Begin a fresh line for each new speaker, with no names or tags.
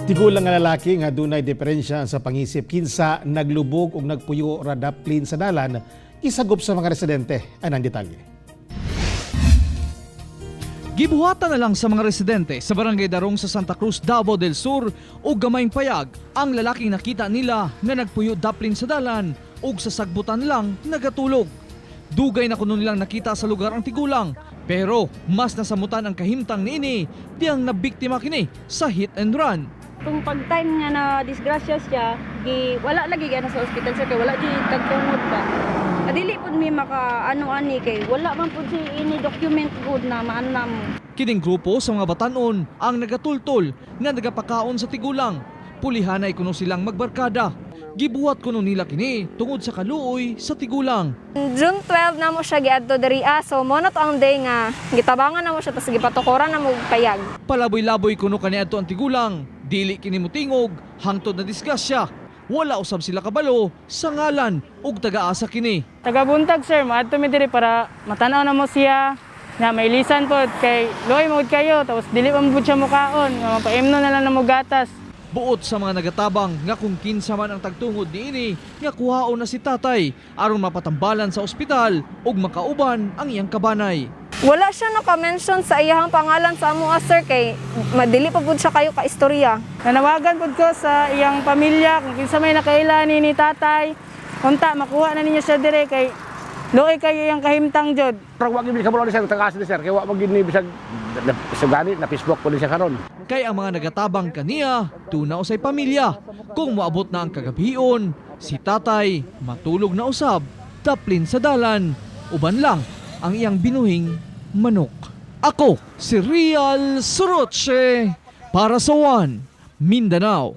Tigulang nga lalaki nga dunay diferensya sa pangisip kinsa naglubog og nagpuyo ra daplin sa dalan, isagop sa mga residente. Anang detalye.
Gibuhatan na lang sa mga residente sa Barangay Darong sa Santa Cruz, Davao del Sur og gamayng payag ang lalaking nakita nila nga nagpuyo daplin sa dalan ug sa sagbutan lang nagatulog. Dugay na kuno nilang nakita sa lugar ang tigulang, pero mas nasamutan ang kahimtang niini diyang nabiktima kini sa hit and run.
Kung pag time nga na disgrasya siya, gi wala lagi gyud na sa ospital, sir, kay wala gyud tagtungod ba. Adili pud mi maka ano ani kay wala man pud siya ini document good na maanam.
Kining grupo sa mga batanon ang nagatultol nga nagapakaon sa tigulang. Pulihanay kuno silang magbarkada. Gibuhat kuno nila kini tungod sa kaluoy sa tigulang.
June 12 na mo siya giadto diri ah. So mo na to ang day nga gitabangan na mo siya, tapos gipatukoran na mo og payag.
Palaboy-laboy kuno kaniadto ang tigulang. Dili kini motingog hangtod na disgrasya. Wala usab sila kabalo sa ngalan ug tagaasa kini.
Tagabuntag, sir, maadto mi diri para matanaw na mo siya na may lisan po kay luoy mo kayo, tapos dili pa mo pud siya mukaon nga mapaimno na lang na mo gatas.
Buot sa mga nagatabang nga kung kinsa man ang tagtungod niini nga kuhaon na si tatay aron mapatambalan sa ospital ug makauban ang iyang kabanay.
Wala siya naka-mention sa iyahang pangalan sa amo ah, sir, kay madili pa pud siya kayo ka istorya.
Nanawagan pud ko sa iyang pamilya kung kinsa may nakaila ni tatay, unta makuha na ninyo siya dire kay luoy kayo iyang kahimtang jud.
Pero wa gid kabalo ni sir, tagas ni sir, kay wa man gid ni bisag bisag gani na Facebook po ni siya karon.
Kay ang mga nagatabang kaniya, tuna usay pamilya. Kung moabot na ang kagabhion, si tatay matulog na usab, taplin sa dalan, uban lang ang iyang binuhing manok. Ako si Real Soroche para sa One Mindanao.